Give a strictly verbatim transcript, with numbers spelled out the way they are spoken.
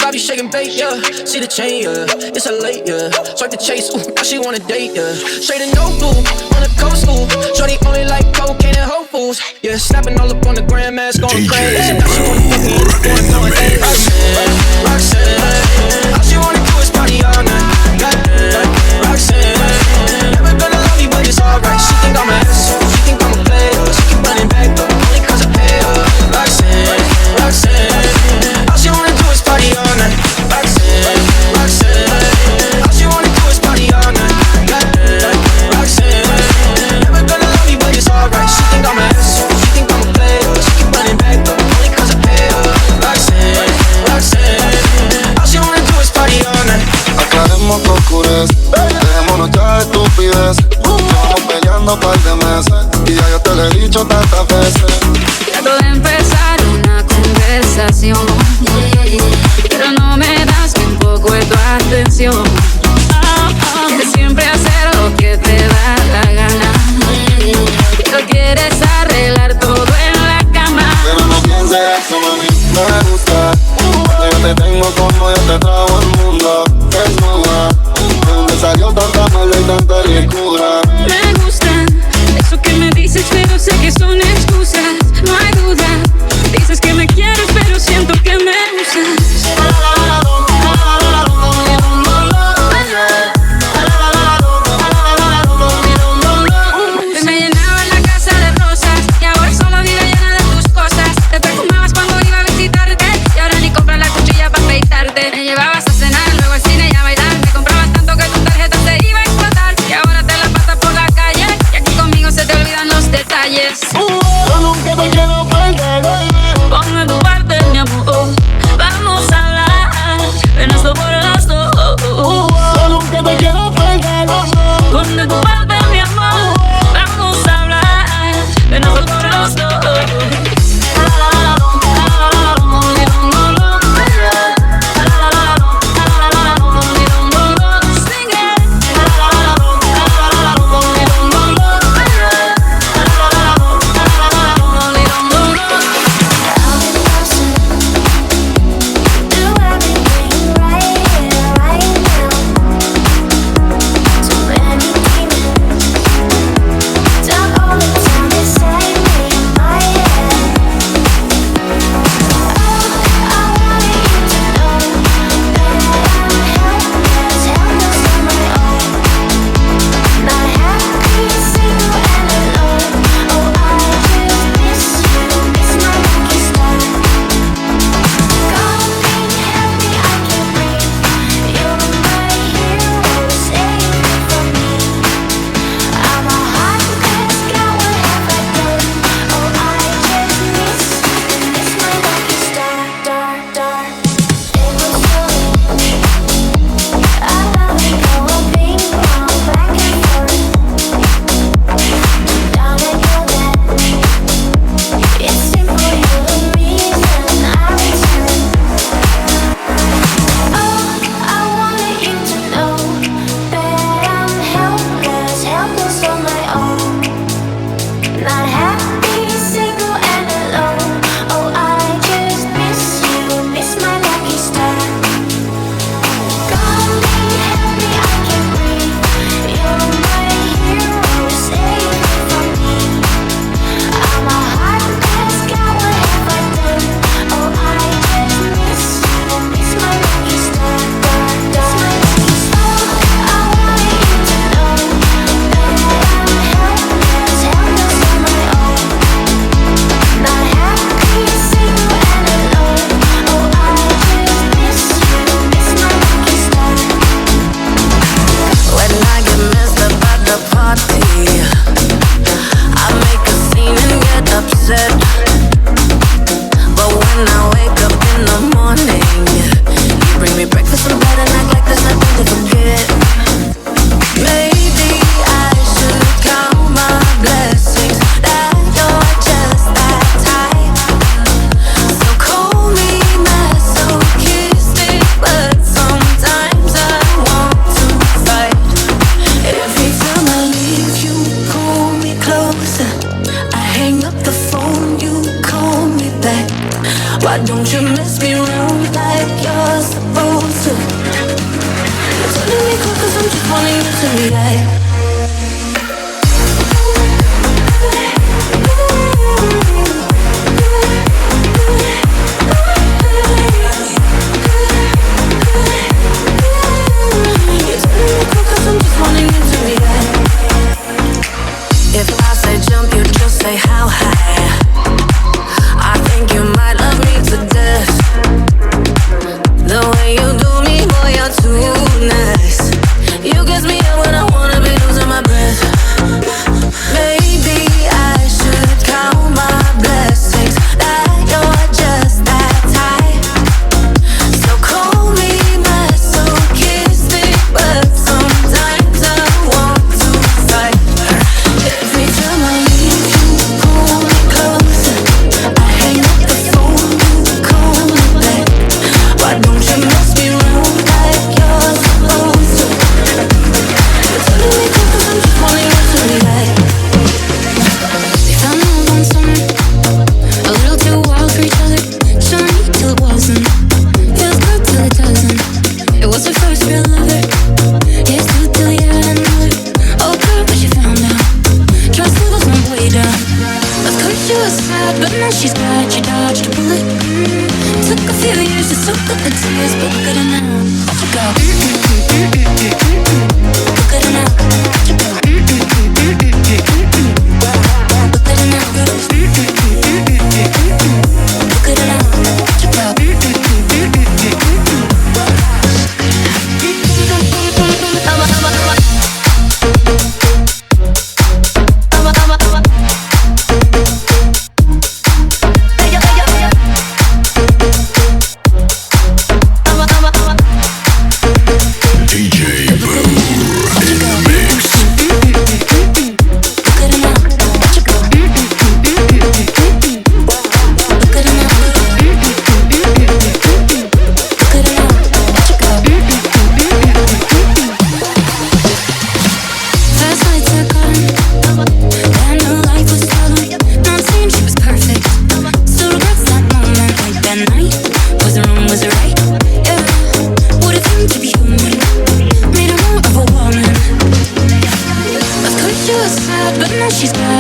Bobby shaking bait, yeah. See the chain, yeah. It's a late, yeah. Swipe the chase, ooh, now she wanna date, yeah. Straight to Nobu, on the coast, ooh. Shorty only like cocaine and Whole Foods. Yeah, snapping all up on the grandmas, going crazy. Now she wanna fuck me in the morning, going, hey, Roxanne, Roxanne. All she wanna do is party all night. Night, night, Roxanne. Never gonna love me, but it's alright. She think I'm an asshole, she think I'm a player. She keep running back, but only 'cause I pay her. Roxanne, Roxanne. All she wanna do is party all night. Roxanne, Roxanne. All she wanna do is party all night. Night, night, Roxanne. Never gonna love me, but it's alright. She think I'm an asshole, she think I'm a player. She keep running back, but only 'cause I pay her. Roxanne, Roxanne. All she wanna do is party all night. Aclaremos que oscurece, dejémonos ya de estupidez. Llevamos peleando par de meses y ya yo te lo he dicho tantas veces. Trato de empezar una conversación, pero no me das ni un poco de tu atención. Quieres siempre hacer lo que te da la gana. Lo quieres arreglar todo en la cama. Pero no pienses eso, mami, me gusta. Cuando yo te tengo como yo te trago al mundo. Desnuda, ¿de dónde salió tanta maldad y tanta ricura? Me gustan eso que me dices, pero sé que son excusas. No hay duda. Dices que me quieres, pero siento que me usas. Say how high. I think you might love me to death. The way you do me, boy, you're too nice. You gas me up when I wanna be losing my breath. Maybe I should count my blessings that you're just that high. So call me masochistic, but sometimes I want to fight. Every time I leave, you pull me closer. I hang up the phone, you call me back. Why don't you mess me around like you're supposed to? You're telling me things 'cause I'm just wanting you to react. We found love one summer, a little too wild for each other. Shiny till it wasn't. Feels good till it doesn't. It was her first real lover. Here's to till he had another. Oh, girl, but she found out. Trust levels went way down. Of course she was sad, but now she's glad she dodged a bullet. Mm. Took a few years to soak up the tears, but look at her now. Watch her go. Look at her now. Watch her go. Look at her now. Look at her now. Watch her go.